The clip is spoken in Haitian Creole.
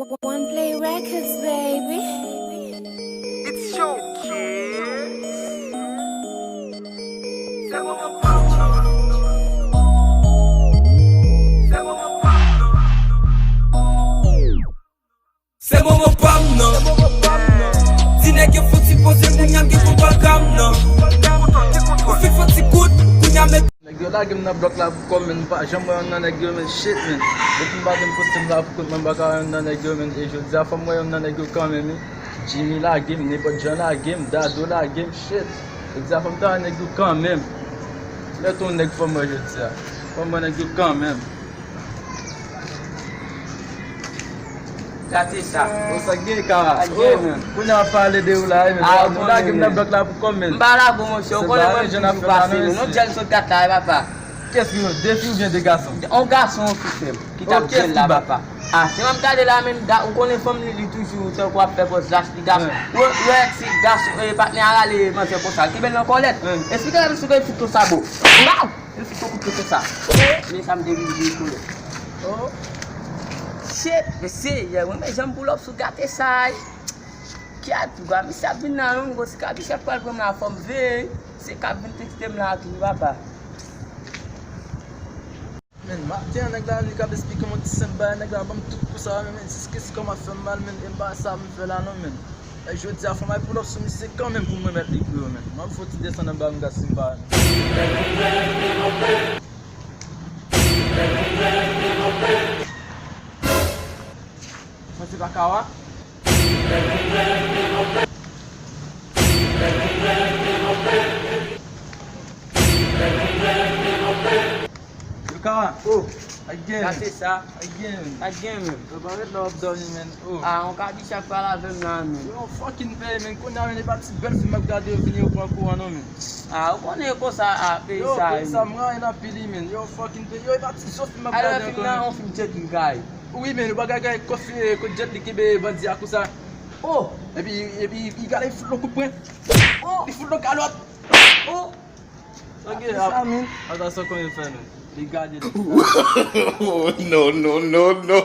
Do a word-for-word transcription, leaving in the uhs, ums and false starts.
One Play Records, baby. It's your kids. Se moman pa m nan. Ti nèg yo fouti poze kounye a m gen kontwòl ka m nan. Ou fin fè ti kout kounye a met. Nèg yo lage m nan blòk la pou kò m, men m pa janm wè yonn nan nèg yo, men shit, men. Depi m pa vin poste m la pou kont mwen, m pa ka wè yonn nan nèg yo, men. E jodi a fò m wè yonn nan nèg yo kanmenm, wi. Jimmy lage m, nenpòt jan lage m, Dado lage m, shit. Jodi a fò m ta wè nèg yo kanmenm. Lè tou nèg fò m wè jodi a. Fò m wè nèg yo kanmenm. Gate sa. Bon, sa k gen, Kara? Sa k gen, menm? Kounye a w ap pale de ou la, wi, men. Ah, nou lage m nan blòk la pou kò m, men. M pa lage w, monchè, ou konnen mwen m toujou pase, men. Non, djèl sot gate la, wi, papa. Kiyès ki yon, de fi oubyen de gason? On gason, yon fi, frè m, ki t ap djèl la, papa. Ah, se mwen m gade la, men, ou konnen fanm li, li toujou tankou ap fè pòz lach, li gason. Ou wè, ou wè, si gason, eh, patnè a rale manzè konsa, kenbe l nan kòlèt. Esplike l si w gen fout konsa, bo. Mbaw! Yo fouti yon kout pye konsa. Men sa m te vin di tou. Oh. Shit, mesye, mwen men janm pull up sou gate sa. Ki atouga, misye ap vin nan long, si kabichèf pral pran m la fò m veye. Se k ap vin tekste m la tou, papa. Men, maten an, nèg la, li k ap esplike m yon ti senp bagay, nèg la ban m tout kou sa, men, men, jiskaske kò m ap fè m mal, men, e m pa sa m fè la, non, men. E jodi a, fò m al pull up sou misye kanmenm pou m remèt li kou yo, men. M ap fè yon ti desann anba m gad si m pa. Mwen se pa Kawa. Yo, Kawa. Oh. Again. Sa se sa. Again. Again, men. Yo, pa ret la w ap dòmi, men. Oh. Ah, yon kabichèf pral avè m la, men. Yo, fucking peyi, men. Kounye a, men, e pa ti bèl fi m ap gade yo vini yo pran kou an, non, men. Ah, ou konnen e konsa, ah, peyi sa, men. Yo, peyi sa, m rayi l anpil, wi, men. Yo, fucking peyi. Yo, e pa ti zo fi m ap gade ankò, men. Alò, fim nan, yon fim Jet Li, guy. Wi, men, ou pa gade kofi, kot Jet Li kenbe bandi a konsa. Oh! Epi, epi, li gade fout lòt kout pwen. Oh! Li fout lòt kalòt. Oh! Ok, ap, sa, men. Ata sa konnen fè, men. Li gade li. Oh, no, no, no, no.